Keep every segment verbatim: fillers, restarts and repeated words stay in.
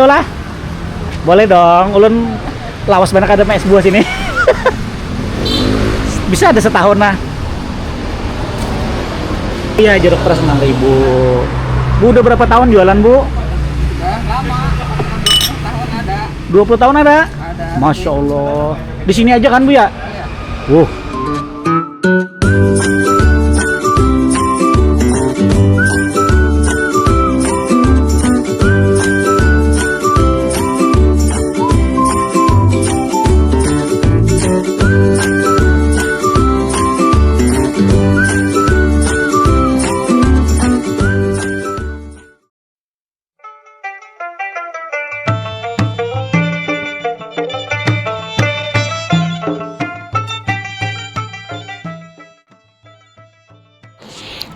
Lah, boleh dong, ulun lawas banget ada es buah sini. Bisa ada setahun lah. Iya, jeruk peras enam ribu. Bu, udah berapa tahun jualan, Bu? Udah lama. Tahun ada. Dua puluh tahun ada? Ada. Masya Allah. Di sini aja kan, Bu, ya? Iya. Wuh.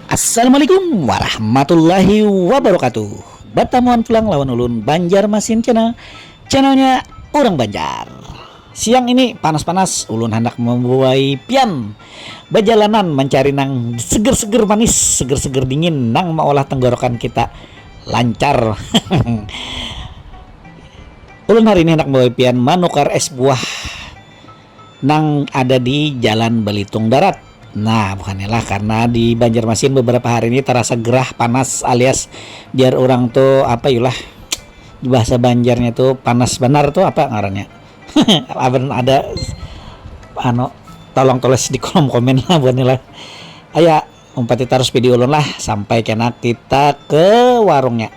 Assalamualaikum warahmatullahi wabarakatuh. Batamuan pulang lawan ulun Banjar Masin Channel, channelnya orang Banjar. Siang ini panas-panas, ulun hendak membuai pian bajalanan mencari nang seger-seger manis, seger-seger dingin, nang meolah tenggorokan kita lancar. Ulun hari ini hendak membuai pian menukar es buah nang ada di Jalan Belitung Darat. Nah, bukannya lah, karena di Banjarmasin beberapa hari ini terasa gerah panas alias biar orang tuh apa yulah, bahasa Banjarnya tuh panas benar tuh apa ngarannya. Aban ada anu, tolong tulis di kolom komen lah buatnya lah. Aya, umpati terus video ulun lah sampai kena kita ke warungnya.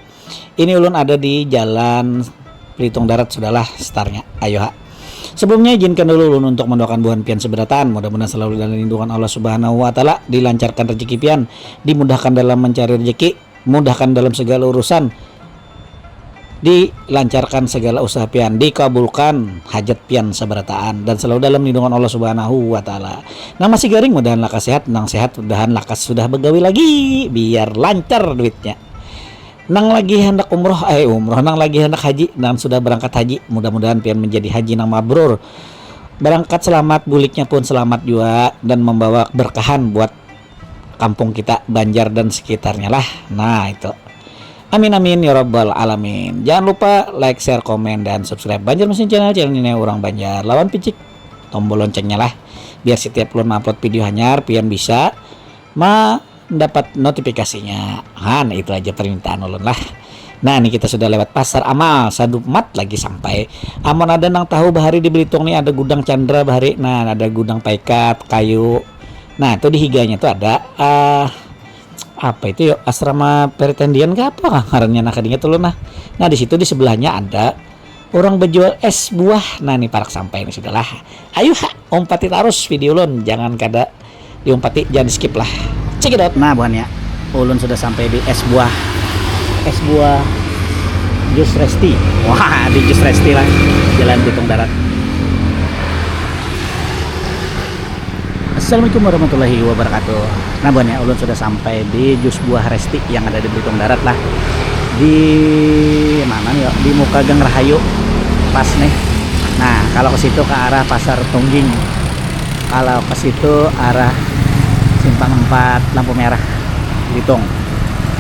Ini ulun ada di Jalan Belitung Darat, sudahlah startnya. Ayo ha. Sebelumnya izinkan dulu ulun untuk mendoakan buhan pian seberataan. Mudah-mudahan selalu dalam lindungan Allah Subhanahu wa Ta'ala, dilancarkan rezeki pian, dimudahkan dalam mencari rezeki, mudahkan dalam segala urusan, dilancarkan segala usaha pian, dikabulkan hajat pian sabarataan, dan selalu dalam lindungan Allah Subhanahu wa Ta'ala. Nang masih garing mudahan lakas sehat, nang sehat mudahan lakas sudah begawi lagi, biar lancar duitnya. Nang lagi hendak umroh, eh umroh, nang lagi hendak haji, nang sudah berangkat haji, mudah-mudahan pian menjadi haji nang mabrur. Berangkat selamat, buliknya pun selamat juga, dan membawa berkahan buat kampung kita, Banjar dan sekitarnya lah. Nah, itu. Amin amin ya rabbal alamin. Jangan lupa like, share, komen, dan subscribe Banjar Mesin Channel, channel ini orang Banjar. Lawan picik tombol loncengnya lah. Biar setiap ulun upload video hanyar, pian bisa mendapat notifikasinya. Han, itu aja permintaan ulun lah. Nah, ini kita sudah lewat Pasar Amal, sadumat lagi sampai. Amun ada nang tahu bahari di Belitung nih ada Gudang Chandra bahari. Nah, ada gudang paikat, kayu. Nah, itu di higanya tuh ada eh apa itu yuk, asrama peritendian ke apa ngarannya, nah kadingnya tuh nah. Nah, di situ di sebelahnya ada orang berjual es buah. Nah, ini parak sampai ini sudahlah. Ayo ha, umpati terus video ulun, jangan kada diumpati, jangan di skip lah. Check it out. Nah, buhannya, ulun sudah sampai di es buah, es buah Jus Resti. Wah, di Jus Resti lah, Jalan Belitung Darat. Assalamualaikum warahmatullahi wabarakatuh. Nah, buhannya, ulun sudah sampai di Jus Buah Resti yang ada di Belitung Darat lah. Di mana nih, di muka Gang Rahayu pas nih. Nah, kalau ke situ ke arah Pasar Tungging. Kalau ke situ arah Simpang Empat Lampu Merah, Belitung.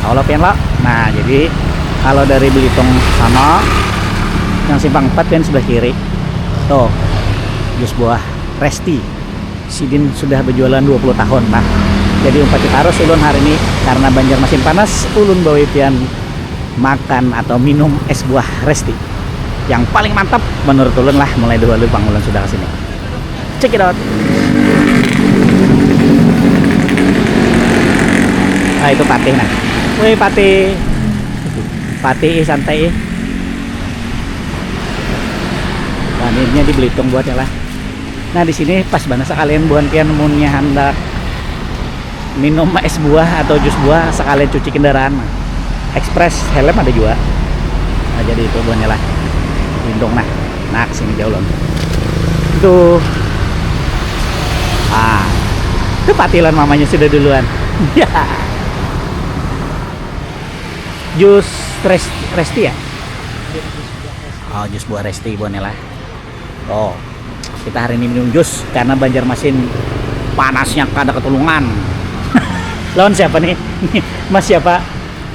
Tahu lo pian lo? Nah, jadi kalau dari Belitung sana, yang Simpang Empat pian sebelah kiri. Tuh, Jus Buah Resti. Sidin sudah berjualan dua puluh tahun lah. Jadi umpati terus ulun hari ini karena Banjar masin panas, ulun bawa pian makan atau minum es buah Resti yang paling mantap menurut ulun lah, mulai dahulu pang ulun sudah kesini. Check it out. Ah, itu Patih nah. Woi Patih. Patih ih, santai ih. Nah, ini di Belitung buatnya lah. Nah, di sini pas banget sekalian buhan pian munnya handak minum es buah atau jus buah sekalian cuci kendaraan. Express helm ada juga. Nah, jadi itu buhannya lah. Lindung nah. Nah, sini jauh loh. Itu. Ah. Itu patilan mamanya sudah duluan. Ya. Jus rest, resti ya? Oh, jus buah resti buhannya lah. Oh, kita hari ini minum jus karena Banjarmasin panasnya kada ketulungan. Lawan siapa nih? Mas siapa?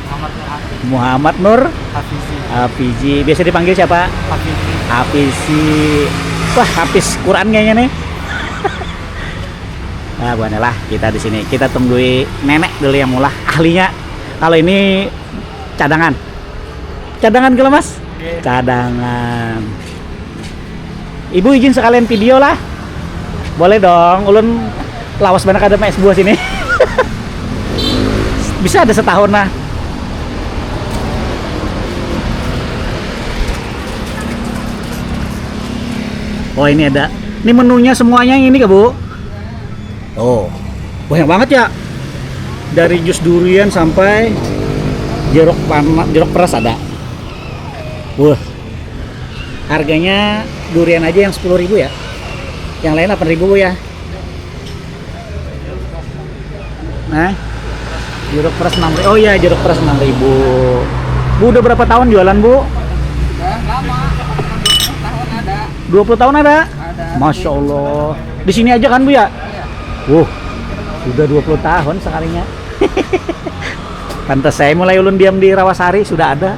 Muhammad Nur Asif. Muhammad Nur Hafizi. Hafizi. Biasa dipanggil siapa? Hafizi. Hafizi. Wah, habis Quran kayaknya nih. Nah, buahnya lah kita di sini. Kita tunggui nenek dulu yang mulah ahlinya. Kalau ini cadangan. Cadangan kalau Mas? Oke. Cadangan. Ibu izin sekalian video lah. Boleh dong, ulun lawas banget ada es buah sini. Bisa ada setahun lah. Oh, ini ada. Ini menunya semuanya ini kah, Bu? Oh, banyak banget ya. Dari jus durian sampai jeruk panas, jeruk peras ada. Wah. Harganya durian aja yang sepuluh ribu ya. Yang lain delapan ribu ya. Nah, jeruk peras enam ribu. Oh iya, jeruk peras enam ribu. Bu, udah berapa tahun jualan, Bu? Udah lama, dua puluh tahun ada. Dua puluh tahun ada? Ada. Masya Allah. Di sini aja kan, Bu, ya? Iya. Wuh, sudah dua puluh tahun sekalinya. Pantas saya mulai ulun diam di Rawasari, sudah ada.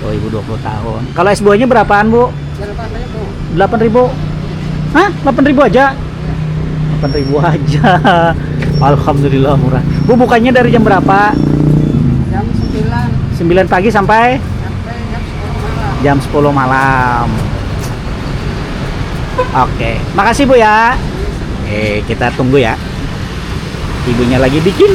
Oh, ibu dua puluh tahun. Kalau es buahnya berapaan, Bu? Delapan ribu. Delapan ribu? Hah? Delapan ribu aja? Delapan ribu aja. Alhamdulillah murah. Bu, bukannya dari jam berapa? Jam sembilan. Sembilan pagi sampai? Sampai jam sepuluh malam. Jam sepuluh malam. Oke, makasih, Bu, ya. Eh, kita tunggu ya. Ibunya lagi bikin.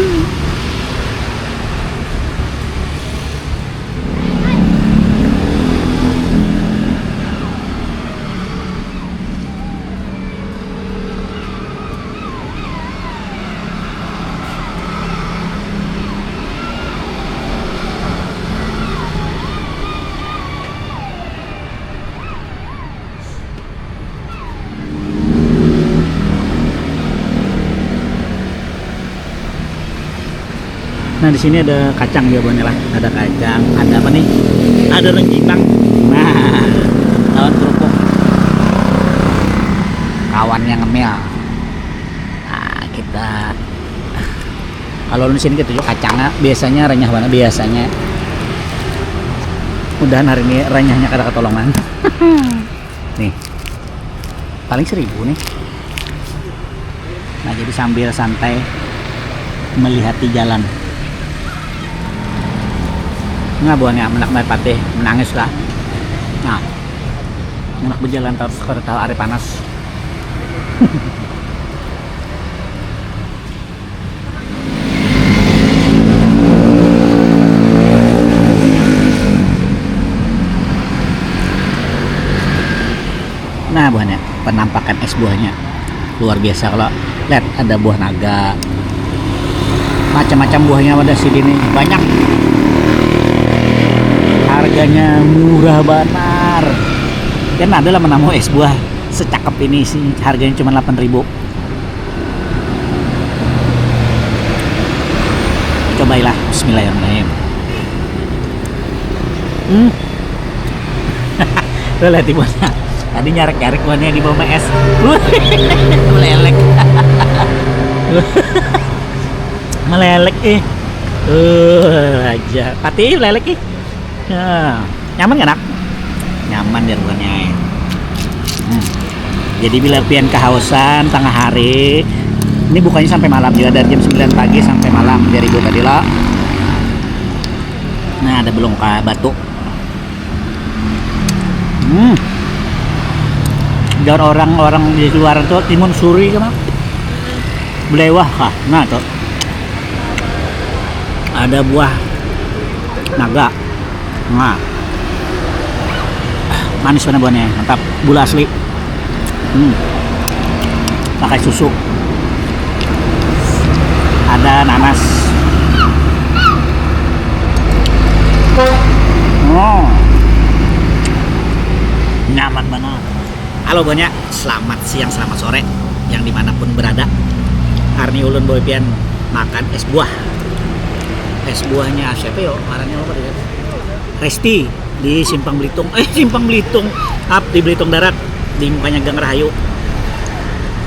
Nah, di sini ada kacang juga, buhannya lah. Ada kacang, ada apa nih? Ada rengginang. Nah, lawan kerupuk. Kawannya ngemil. Nah, kita kalau di sini kita juga kacangnya biasanya renyah banget biasanya. Mudahan hari ini renyahnya kada ketolongan. Nih. Paling seribu nih. Nah, jadi sambil santai melihati jalan. Nah, buhannya anak Merpati menangis lah. Nah, anak berjalan terus kada tahu hari panas. Nah, buahnya, penampakan es buahnya luar biasa. Kalau lihat, ada buah naga, macam-macam buahnya pada sini nih, banyak. Harganya murah banar. Kan ada lah menamu es buah secakep ini sih, harganya cuma delapan ribu. Cobailah, bismillahirrahmanirrahim. Hmm. Lo lihat ibunya. Tadi nyarek-nyarek buahnya di bawah es. Melelek. Melelek, eh. Eh, aja. Pati melelek, eh. Nah, nyaman kan, Nak? Nyaman jar buhannya, eh. Hmm. Jadi bila pian kehausan tengah hari, ini bukanya sampai malam juga, dari jam sembilan pagi sampai malam, dari ibu tadi lo. Nah, ada belum ka batu. Hmm. Jar orang-orang di luar tuh timun suri kah, Mak? Belewah kah? Nah, tuh. Ada buah naga. Nah. Manis benar buahnya, mantap. Gula asli. Hmm. Pakai susu. Ada nanas. Oh. Nyaman banget. Halo buahnya, selamat siang, selamat sore, yang dimanapun berada. Hari ini ulun bawa pian makan es buah. Es buahnya siapa yo? Ngarannya apa dia? Resti di Simpang Belitung. Eh, Simpang Belitung. Up di Belitung Darat, di mukanya Gang Rahayu.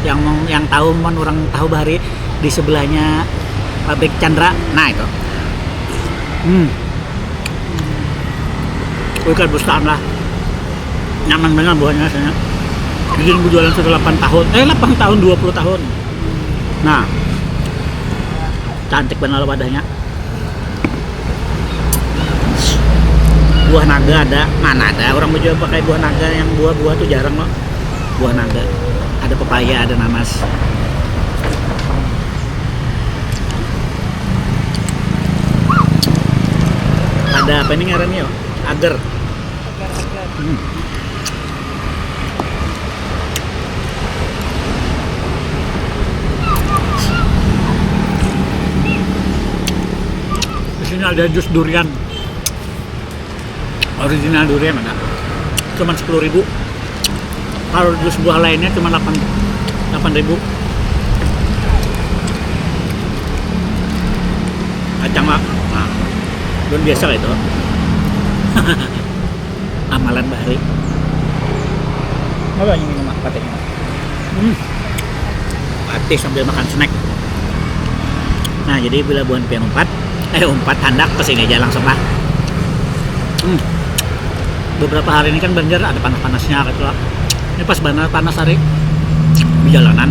Yang yang tahu, man, orang tahu bahari di sebelahnya Pabrik Chandra, nah itu. Hmm. Bukan bustaan lah. Nyaman benar buahnya rasanya. Jadi berjualan sudah delapan tahun, eh, delapan tahun, dua puluh tahun. Nah, cantik benar wadahnya. Buah naga ada, mana ada orang menjual pakai buah naga, yang buah-buah tuh jarang loh. Buah naga, ada pepaya, ada nanas. Ada apa ini ngarannya yo? Agar. Hmm. Di sini ada jus durian. Original durian ada. Cuman sepuluh ribu. Kalau jus buah lainnya cuma delapan, delapan ribu. Kacang lah. Nah, belum biasa lah itu. Amalan bahari. Apa yang minum apa teh? Hmm. Patih sambil makan snack. Nah, jadi bila buhan pian umpat, eh, umpat handak ke sini aja langsung lah. Hmm. Beberapa hari ini kan Banjar ada panas-panasnya gitu lah. Ini pas banget panas hari di jalanan.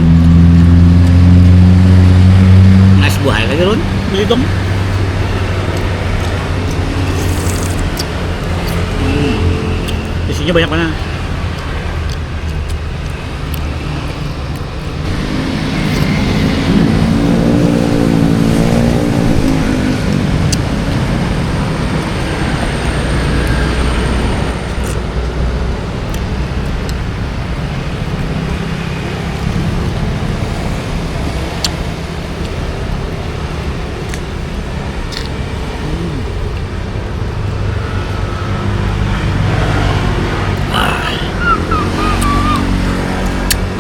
Nice buah lagi lun, beli dong. Hmm. Isinya banyak mana?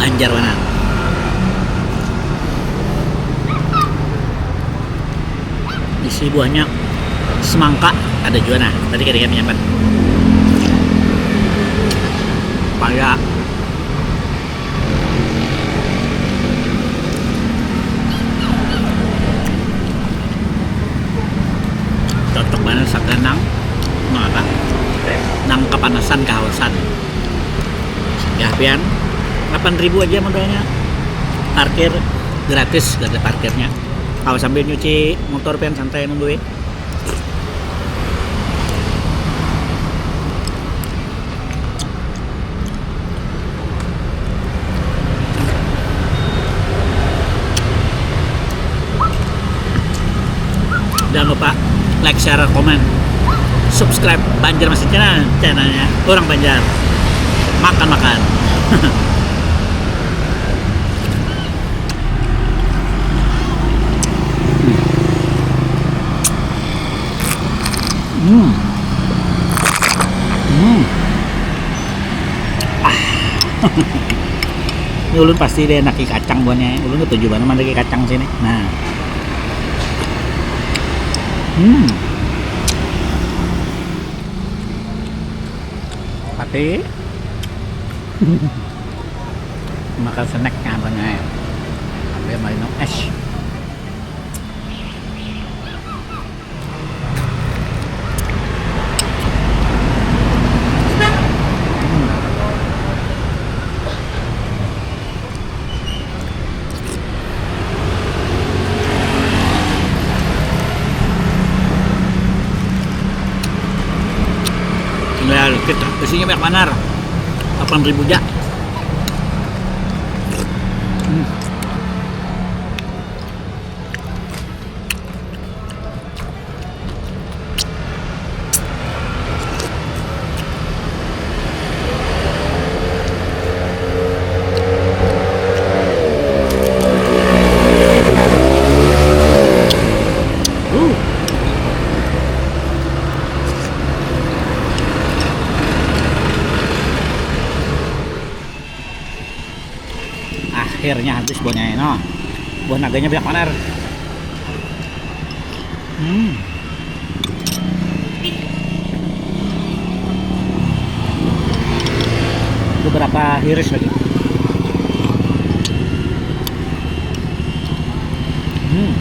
Banjar mana? Isi buahnya semangka ada juga nah. Tadi kira-kira menyambat paya. Cocok banget saganang. Mengapa? Nang kepanasan, kehausan. Ya, pian, delapan ribu aja modalnya. Parkir gratis, gak ada parkirnya. Kalau sambil nyuci motor, pian santai nungguin. Jangan lupa like, share, komen, subscribe Banjar Masih Channel, channelnya orang Banjar. Makan-makan. Hmm. Hmm. Ah. Ini ulun pasti deh naki kacang buahnya. Ulun ketujuh banget mandaki kacang sini. Nah. Hmm. Pati. Makan snack nyaman ya. Sambil minum es. Tinggal kita isinya banyak banar. Delapan ribu ja. Hmm. Akhirnya habis buahnya, no. Buah naganya banyak banar. Hmm. Beberapa hiris lagi. Hmm.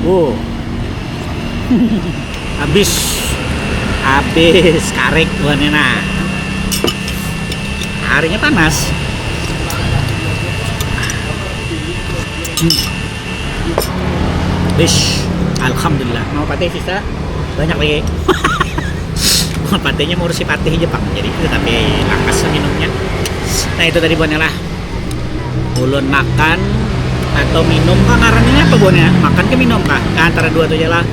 Oh. Habis. Habis karik buahnya nah. Harinya panas. Hmm. Bish, alhamdulillah. Mau patih sisa banyak lagi. Mau patihnya mau si patih aja pang. Jadi itu tapi lakas minumnya. Nah itu tadi buahnya lah. Ulun makan atau minum kah ngarannya apa buahnya? Makan ke minum kah? Nah, antara dua itu aja lah.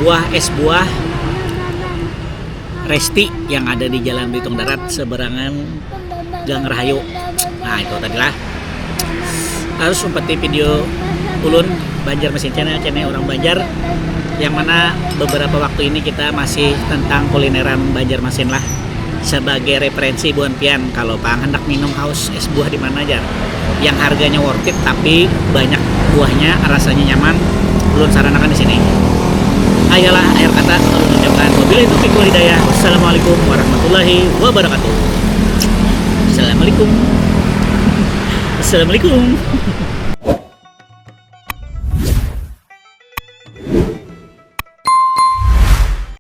Buah es buah Resti yang ada di Jalan Belitung Darat seberangan Gang Rahayu. Nah itu tadi lah. Harus umpati video ulun Banjar Mesin Channel, channel orang Banjar, yang mana beberapa waktu ini kita masih tentang kulineran Banjarmasin lah. Sebagai referensi buan pian kalau pang hendak minum haus es buah di mana aja yang harganya worth it tapi banyak buahnya rasanya nyaman, ulun saranakan di sini. Ayolah akhir kata ulun ucapkan wabillahi taufiq wal hidayah. Wassalamualaikum warahmatullahi wabarakatuh. Assalamualaikum. Assalamualaikum.